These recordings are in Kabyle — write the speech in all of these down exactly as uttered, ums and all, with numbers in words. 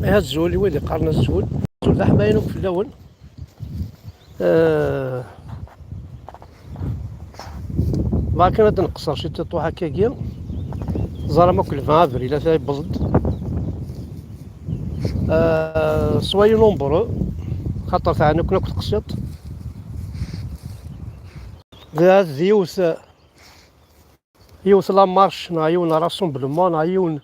Azul i wid iqqaren azul. Azul d aḥmayan akk fell-awen. Eh, bɣa kan ad nqeṣṣer ciṭuḥ akkagi. Ẓer am akk le vingt avril ata yewweḍ-d. Eh, soyez nombreux, xaṭer teɛna-ken akk teqsiṭ. D, d yiwet, yiwet la marche neɣ yiwen rassemblement neɣ yiwen,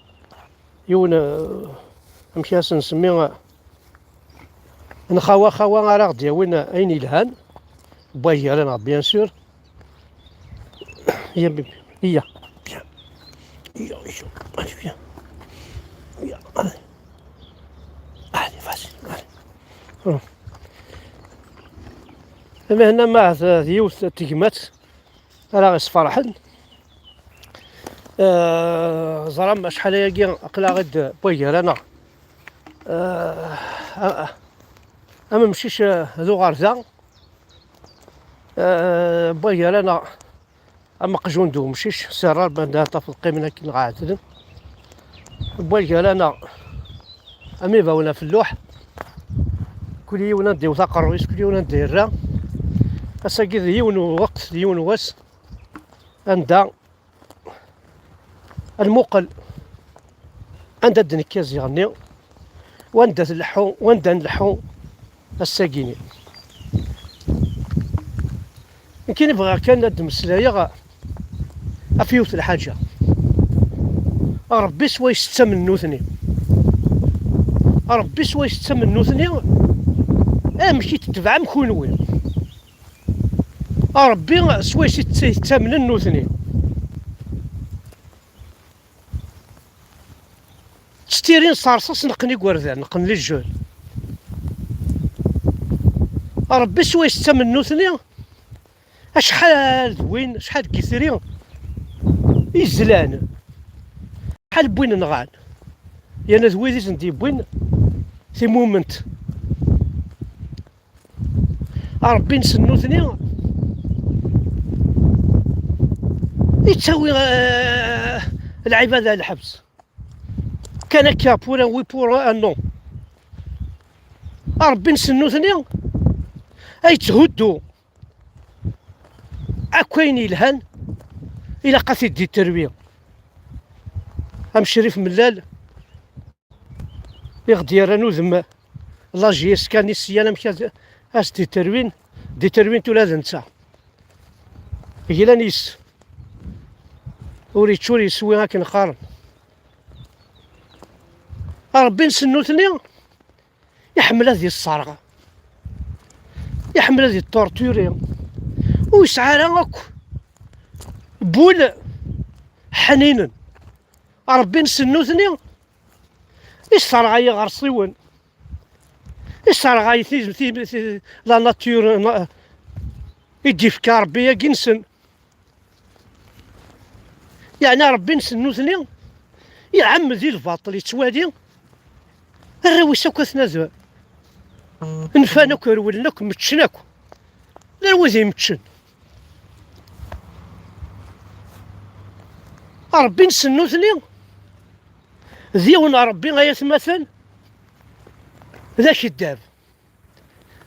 yiwen, eh, amek i as-nsemmi, eh, nxawa xawa ara ɣ-d-yawin ayen yelhan. Wway gar-aneɣ, bien sûr. Iya, bibi. Iya. Bien. Iya, iya. Allez, bien. Iya, allez. Allez, vas-y, allez. Voilà. Ama hna ma d yiwet n tegmat ara ɣ-isferḥen. Eh, ẓram acḥal ayagi aql-aɣ-id wway gar-aneɣ. Eh, a-, a-, am umcic, eh, d uɣerda. Eh, wway gar-aneɣ am uqjun d umcic, serra, banda tafeḍ qqimen akken ɣ-ɛedlen. Wway gar-aneɣ am ibawen ɣef lluḥ. Kul yiwen anda iwet aqerru-is, kul yiwen anda yerra. Ass-agi d yiwen n lweqt, d yiwen n wass anda ad nmuqel anda d-nekka ziɣ-nni, wanda tleḥḥu, wanda nleḥḥu ass-agi-ni. Nekkini bɣiɣ kan ad d-mmeslayeɣ ɣef yiwet lḥaǧa. Ṛebbi s wayes ttamnen nutni. Ṛebbi s wayes ttamnen nutni, amek i t-tebɛem kunwi? A Ṛebbi s wayes i tt-, i ttamnen nutni. Ttiri n ṣṣerṣa sneqqen igerdan, neqqen les jeunes. A Ṛebbi s wayes ttamnen nutni, acḥal d win, acḥal n yitri i zlan, acḥal n win nɣan, yerna d wid i sen-d-yewwin timument. A Ṛebbi-nsen nutni, yettawi, eh, lɛibad ar lḥebs. Kan akka, pour un oui, pour un non. A Ṛebbi-nsen nutni, ay yetthuddu akk ayen yelhan, ilaq ad t-id-yetterwi. Am Crif Mellal, i ɣ-d-yerran udem la J S K-nni syan amek ad, ad s-d-iterwin, d-iterwin ula d netta. Glan yes. Ur yečči ur yeswi akken qqaren. A Ṛebbi-nsen nutni, iḥemmel ad yesserɣ. Iḥemmel ad yettorturi. Ur yesɛi ara akk wul ḥninen. A Ṛebbi-nsen nutni, isserɣay iɣersiwen. Isserɣay ti-, ti-, ti-, la nature, na-, i d-ifka Ṛebbi-agi-nsen. Yeɛni Ṛebbi-nsen nutni, iɛemmed i lbaṭel, yettwali arraw-is akk aten-ad nfan akk, rewlen akk, meččen akk. Llan wid imeččen. Ṛebbi-nsen nutni, d yiwen Ṛebbi ay atmaten, d akeddab.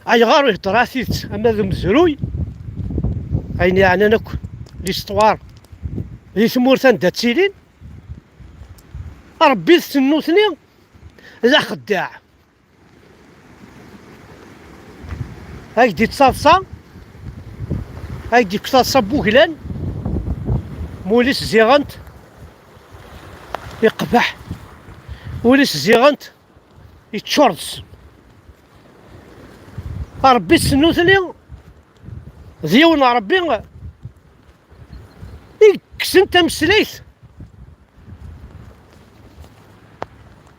Ayɣer ur ihedder ara tidet, ama d umezruy, ayen yeɛnan akk l'histoire di tmurt anda ttilin, Ṛebbi-nsen nutni d axeddaɛ. Ak-d-ittaḍsa, ak-d-ikk taḍsa n wuglan, ma ul-is ziɣent, iqbeḥ, ul-is ziɣent, yeččur d ssem. Ṛebbi-s nutni, d yiwen Ṛebbi i yekksen tameslayt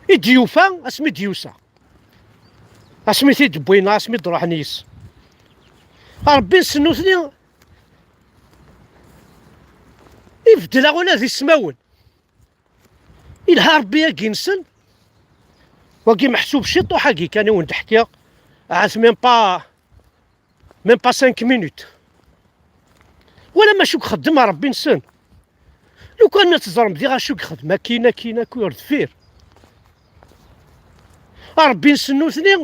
i d-yufa asmi d-yusa, asmi t-id-wwin, asmi d-ruḥen yis. Ṛebbi-s nutni ibeddel-aɣ ula d ismawen. Ilha Ṛebbi-agi-nsen, wagi meḥsub ciṭuḥ-agi kan i wen-d-ḥkiɣ, ahat même pas, même pas cinq minutes. Wala ma acu ixeddem Ṛebbi-nsen. Lukan ad teẓrem diɣ acu ixeddem akkin, akkin, akkin ur deffir. A Ṛebbi-nsen nutni,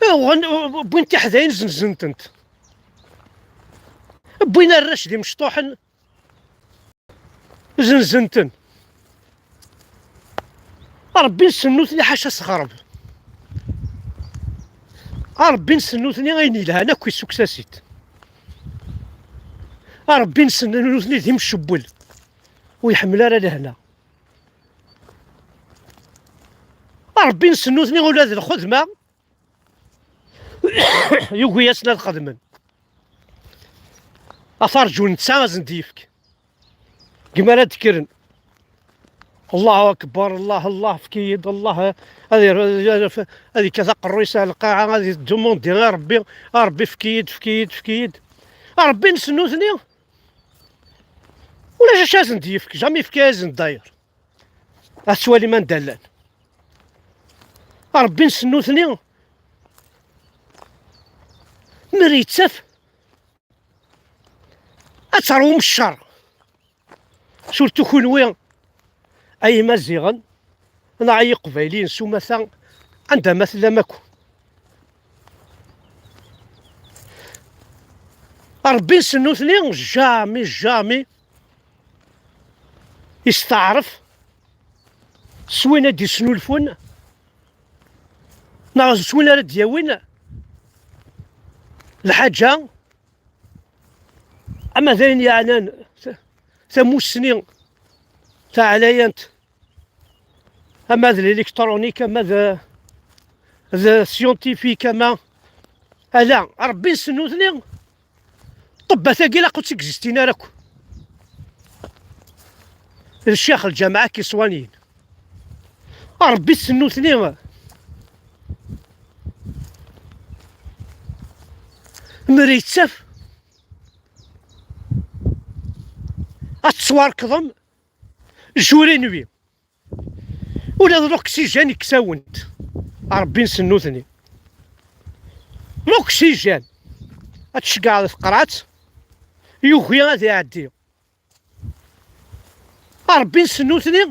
uɣen-, wwin tiḥdayin, zenzen-tent. Wwin arrac d imecṭuḥen, zenzen-ten. A Ṛebbi-nsen nutni ḥaca asexreb. A Ṛebbi-nsen nutni ayen yelhan akk isukes-as-it. A Ṛebbi-nsen nutni d imcewwel, ur iḥemmel ara lehna. A Ṛebbi-nsen nutni ula d lxedma yugi-yasen ad xedmen. Ad t-rǧun netta ad sen-d-yefk. Deg mi ara d-kkren. Allahu akbar, Allah, Allah, efk-iyi-d, Allah, ad ir-, ad yekkat aqerruy-is ar lqaɛa, ad yeddumundi i Ṛebbi, a Ṛebbi, efk-iyi-d, efk-iyi-d, efk-iyi-d. A Ṛebbi-nsen nutni, ulac acu ad sen-d-yefk, jamais yefka-yasen-d d'ailleurs. Ad twalim anda llan. A Ṛebbi-nsen nutni, mi ara yettaf, ad teṛwum cceṛ. Surtout kunwi, ay Imaziɣen, neɣ ay Iqbayliyen s umata, anda ma tellam akk. Ṛebbi-nsen nutni, jamais, jamais yesteɛṛef s win ad d-isnulfun, neɣ s win ara d-yawin lḥaǧa, ama d ayen yeɛnan t-, tamussni taɛlayant, ama d l'électronique, ama d, d scientifique, ama, ala, Ṛebbi-nsen nutni, ṭṭebbat-agi ilaq ur tt-existin ara akk. D ccix lǧameɛ i k-iṣwanyin. A Ṛebbi-nsen nutni, mi ara yettaf, ad tettwarkḍem, juri nwi. Ula d l'oxygène yekkes-awen-t. A Ṛebbi-nsen nutni. L'oxygène. Ad tceggɛeḍ tqerɛet, yugi ad iɛeddi. A Ṛebbi-nsen nutni,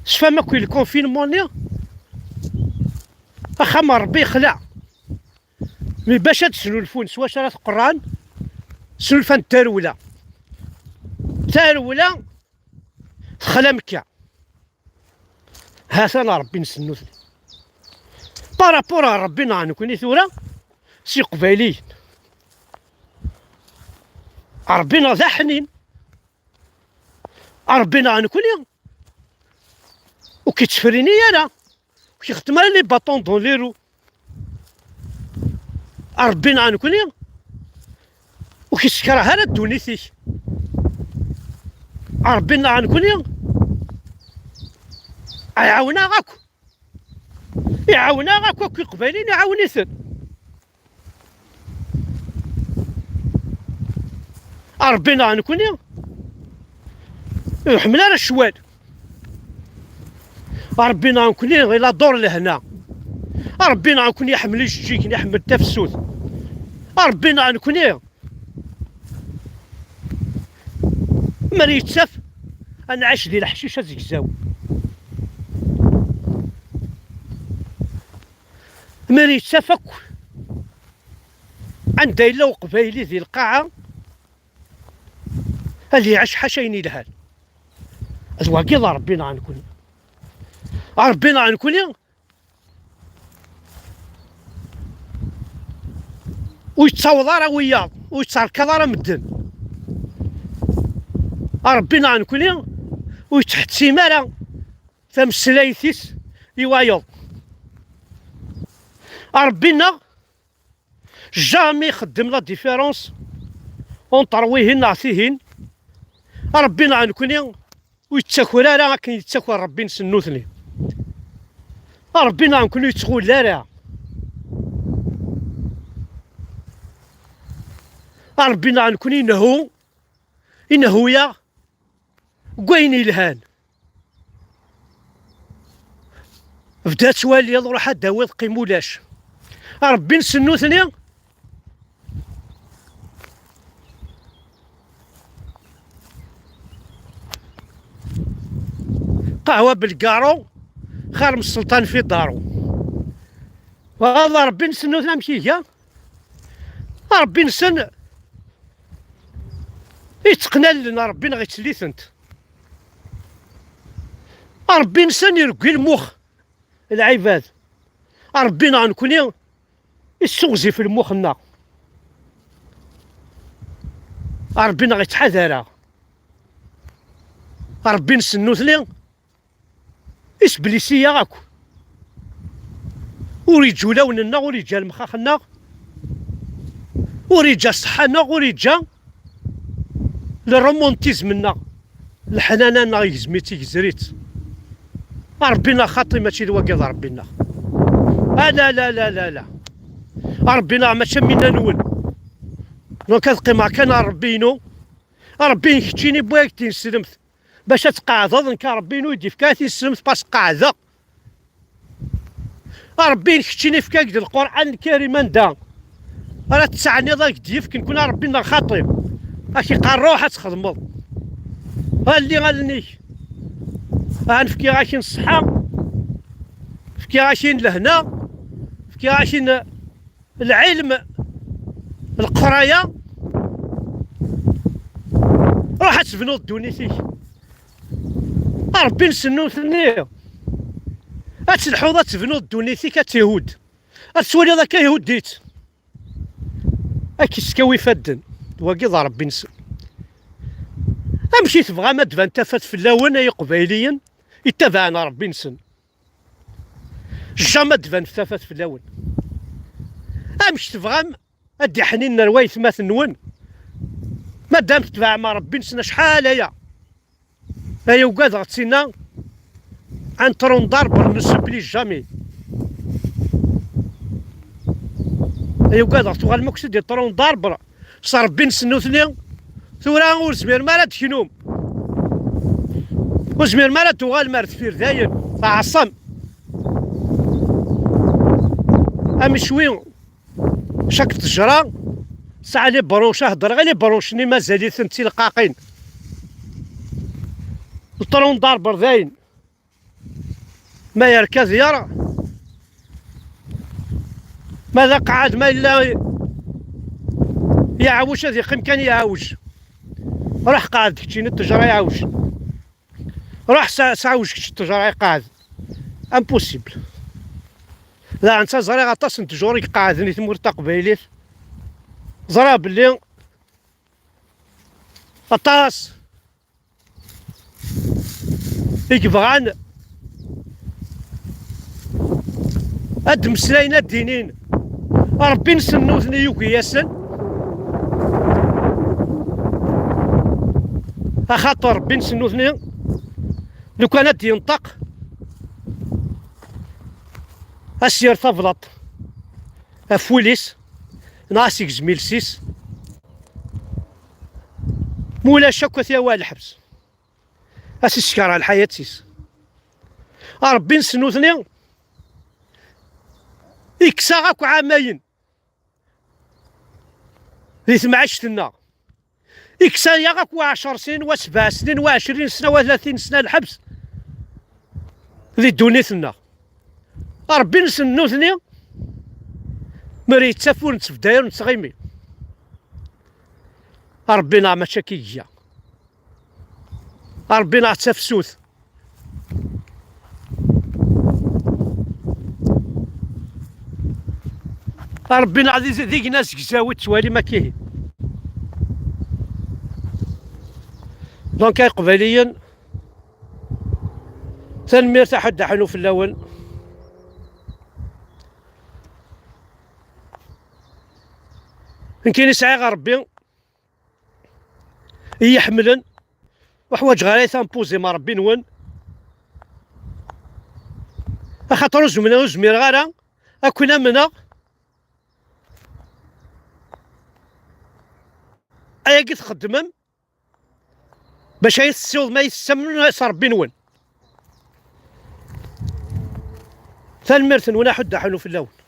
tecfam akk i lkunfinmu-nni, axxam n Ṛebbi yexla. Mi bac ad snulfun s wacu ara tqerran, snulfan tarewla. Tarewla texla Mekka. Ha-t-an Ṛebbi-nsen nutni. Par rapport ar Ṛebbi-nneɣ nekkni tura, s Iqbayliyen. Ṛebbi-nneɣ d aḥnin. Ṛebbi-nneɣ nekkni, ur k-ittefrini ara, ur k-ixeddem ara les bâtons dans les roues. Ṛebbi-nneɣ nekkni, ur k-issekreh ara ddunit-ik. Ṛebbi-nneɣ nekkni, iɛawen-aɣ akk. Iɛawen-aɣ akk, akk Iqbayliyen iɛawen-iten. A Ṛebbi-nneɣ nekkni, ur iḥemmel ara ccwal. A Ṛebbi-nneɣ nekkni, il adore lehna. A Ṛebbi-nneɣ nekkni, iḥemmel ijeǧǧigen, iḥemmel tafsut. A Ṛebbi-nneɣ nekkni, mi ara yettaf, ad nɛic di leḥcic azegzaw. Mi ara yettaf akk anda yella uqbayli di lqaɛa, ad iɛac ḥaca ayen yelhan. D wagi d Ṛebbi-nneɣ nekkni. Ṛebbi-nneɣ nekkni ur yettaweḍ ara wiyaḍ, ur yetterkaḍ ara medden. Ṛebbi-nneɣ nekkni ur yettḥettim ara tameslayt-is i wayeḍ. Ṛebbi-nneɣ jamais ixeddem la différence entre wihin neɣ tihin. Ṛebbi-nneɣ nekkni ur yettaker ara akken yettaker Ṛebbi-nsen nutni. Ṛebbi-nneɣ nekkni ur yettɣull ara. Ṛebbi-nneɣ nekkni inehhu, inehhu-yaɣ deg wayen yelhan. Bda ttwaliḍ, ruḥ ad d-tawiḍ, qqim ulac. A Ṛebbi-nsen nutni, Qahwa belgaru xir n sselṭan fi daru. Wala Ṛebbi-nsen nutni amek iga? Ṛebbi-nsen itteqnalen, Ṛebbi-nneɣ ittell-itent. Ṛebbi-nsen ireggi lmux n lɛibad. Ṛebbi-nneɣ nekni issuɣzif lmux-nneɣ. Ṛebbi-nneɣ ittḥadar-aɣ. Ṛebbi-nsen nutni isblisi-yaɣ akk. Ur iǧǧa ulawen-nneɣ, ur iǧǧa lemxax-nneɣ, ur iǧǧa ṣṣeḥḥa-nneɣ, ur iǧǧa le romantisme-nneɣ, leḥnana-nneɣ igzem-itt, igzer-itt. Ṛebbi-nneɣ xaṭi, mačči d wagi d Ṛebbi-nneɣ. Ala, la, la, la, la. Ṛebbi-nneɣ mačči am winna-nwen. Donc ad qqimeɣ kan ar Ṛebbi-inu. Ṛebbi n keččini wwi ak-d tineslemt bac ad tqeɛdeḍ, nekk Ṛebbi-inu i d-ifka tineslemt pas qeɛdeɣ. Ṛebbi n keččini ifka-ak-d Lqur'an Lkarim anda ara tettɛenniḍ ad ak-d-yefk, nekkni Ṛebbi-nneɣ xaṭi. Ak-iqqar ruḥ ad txedmeḍ. Alli allen-ik. Aha, fkiɣ-ak-in ṣṣeḥḥa, fkiɣ-ak-in lehna, fkiɣ-ak-in lɛilm, leqraya, ruḥ ad tebnuḍ ddunit-ik. A Ṛebbi-nsen nutni, ad telḥuḍ ad tebnuḍ ddunit-ik, ad tt-ihudd. Ad twaliḍ akka ihudd-itt. Ad k-iskaw ifadden. Wagi d Ṛebbi-nsen. Amek i tebɣam ad d-tban tafat fell-awen, ay Iqbayliyen ittabaɛen Ṛebbi-nsen? Jamais ad d-tban tafat fell-awen. Amek tebɣam ad d-iḥnin ar waytmaten-nwen? Madam tetbeɛem Ṛebbi-nsen acḥal aya. Ay ugadeɣ d tinna, un tronc d'arbre ne se plie jamais. Ay ugadeɣ tuɣalem akk s-d i tronc d'arbre. S Ṛebbi-nsen nutni, tura ur tezmirem ara ad d-teknum. Ur tezmirem ara ad d-tuɣalem ar deffir dayen. Tɛeṣṣem. Am icwi, cak ttejra, tesɛa les branches, heddreɣ i les branches-nni mazal-iten d tileqqaqin. Le tronc d'arbre dayen. Ma yerka ad yerɣ. Ma d aqɛad, ma yella yeɛwej, ad yeqqim kan yeɛwej. Ruḥ qɛed keččini ttejra yeɛwej. Ruḥ sa-, seɛwej kečč ttejra iqɛed. Impossible. Daɣen ta ẓriɣ aṭas n ttjur i iqeɛden i tmurt taqbaylit. Ẓriɣ belli aṭas i yebɣan ad d-mmeslayen, ad d-inin Ṛebbi-nsen nutni yugi-yasen, axaṭer Ṛebbi-nsen nutni lukan ad d-yenṭeq, ad s-yerr tablaṭ ɣef wul-is neɣ ad s-igzem iles-is. Mulac akk, ad t-yawi ɣer lḥebs, ad s-iskeṛ ɣer lḥayat-is. A Ṛebbi-nsen nutni, ikkes-aɣ akk ɛamayen di temɛict-nneɣ. Ikkes-aɣ akk wa ɛecṛ snin, wa sebɛ snin, wa ɛecrin sna, wa tlatin sna lḥebs di ddunit-nneɣ. A Ṛebbi-nsen nutni, mi ara yettaf ur nettbedday, ur nettɣimi. A Ṛebbi-nneɣ mačči akka i iga. A Ṛebbi-nneɣ d tafsut. A Ṛebbi-nneɣ d, d igna zegzaw i tettwalim akkihi. Donc ay Iqbayliyen, tanemmirt, aḥuddu aḥnu fell-awen. Nekkini sɛiɣ Ṛebbi i yi-iḥemmlen, ur ḥwaǧeɣ ara tampuzi ma Ṛebbi-nwen, axaṭer ur zmireɣ, ur zmireɣ ara ad ken-amneɣ. Ayagi txeddmem bac ay tessiwḍem, ay tessamnem s Ṛebbi-nwen. Tanemmirt-nwen, aḥuddu aḥnu fell-awen.